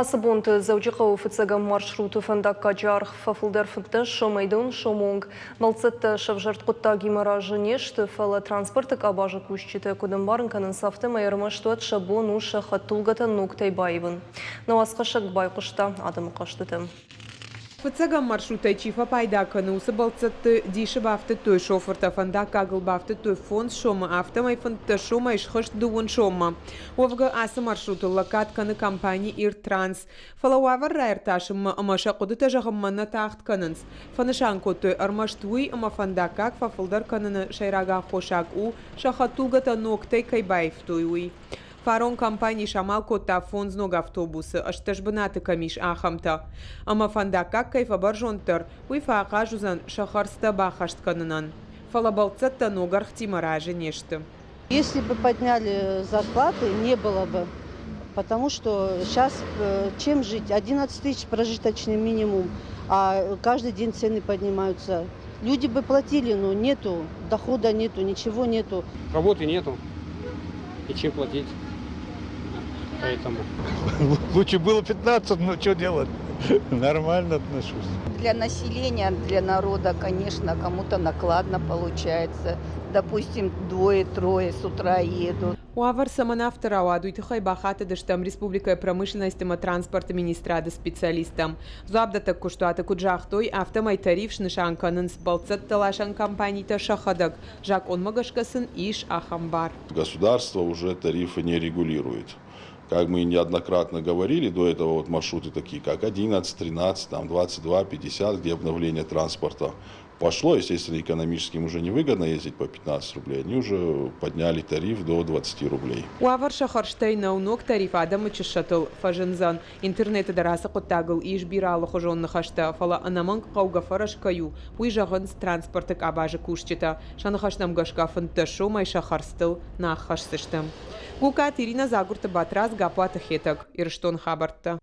Ацы бонты Дзӕуджыхъӕуы фыццӕгӕм маршруты фӕндаггаджы аргъ фӕфылдӕр 15 сомӕй дыууын сомы онг. Бӕлццӕттӕ сӕвзӕрд хъуыддагимӕ разы не сты, фӕлӕ транспорты къабазы кусджытӕ куыд ӕмбарын кӕнынц, афтӕмӕй ӕрмӕст уӕд сӕ бон у сӕ хӕдтулгӕтӕ ногтӕй баивын. Нӕ уацхӕссӕг байхъуыста адӕмы хъӕстытӕм. Фыццӕгӕм маршрутӕй чи фӕпайда кӕны, уыцы бӕлццӕтты дисы бафтыдтой шофыртӕ. Фӕндаггагыл бафтыдтой фондз сомы, афтӕмӕй 15 сомӕй схызт дыууын соммӕ. Уӕвгӕ, ацы маршрутыл лӕггад кӕны компани «Иртранс». Фӕлӕ уавӕр раиртасынмӕ ӕмӕ сӕ хъуыдытӕ зӕгъынмӕ нӕ тагъд кӕнынц. Фӕнысан кодтой ӕрмӕст уый, ӕмӕ фӕндаггаг фӕфылдӕр кӕныны сӕйраг аххосаг у, сӕ хӕдтулгӕтӕ ногтӕй кӕй баивтой, уый. Фарон компани самал кодта фондз ног автобусы, 18 бынаты кӕм ис, ахӕмтӕ. Ӕмӕ фӕндаггаг кӕй фӕбӕрзонддӕр, уый фӕахъаз уыдзӕн сӕ хӕрдзтӕ баххӕст кӕнынӕн. Фӕлӕ бӕлццӕттӕ ног ӕргътимӕ разы не сты. Если бы подняли зарплаты, не было бы. Потому что сейчас чем жить? 11 тысяч прожиточный минимум, а каждый день цены поднимаются. Люди бы платили, но нету, дохода нету, ничего нету. Работы нету. И чем платить? Поэтому. Лучше было 15, но что делать? Нормально отношусь. Для населения, для народа, конечно, кому-то накладно получается. Допустим, двое-трое с утра едут. Уавӕр цӕмӕн афтӕ рауад, уый тыххӕй бахатыдыстӕм республикӕйы промышленность ӕмӕ транспорты министрады специалисттӕм. Дзуапдӕттӕг куыстуаты куыд загътой, афтӕмӕй тариф снысан кӕнынц бӕлццӕттӕласӕн компанитӕ сӕхӕдӕг. Закъонмӕ гӕсгӕ сын ис ахӕм бар. Государство уже тарифы не регулирует. Как мы неоднократно говорили до этого, вот маршруты такие, как 11, 13, там 22, 50, где обновление транспорта пошло, естественно, экономически им уже невыгодно ездить по 15 рублей, они уже подняли тариф до 20 рублей. Уавӕр сӕ хӕрзтӕй нӕу, ног тариф адӕмы чыссӕтыл фӕзындзӕн. Интернеты дӕр ацы хъуыддагыл ис бирӕ алыхуызон ныхӕстӕ, фӕлӕ ӕнӕмӕнг хъӕугӕ фӕрӕз кӕй у, уый зӕгъынц транспорты къабазы кусджытӕ. Сӕ ныхӕстӕм гӕсгӕ 15 сомӕй сӕ хӕрдзтыл нӕ аххӕсдзысты. Гукаты Ирина, Дзагуырты Батрадз, Гаппуаты Хетӕг. Ирыстоны хабӕрттӕ.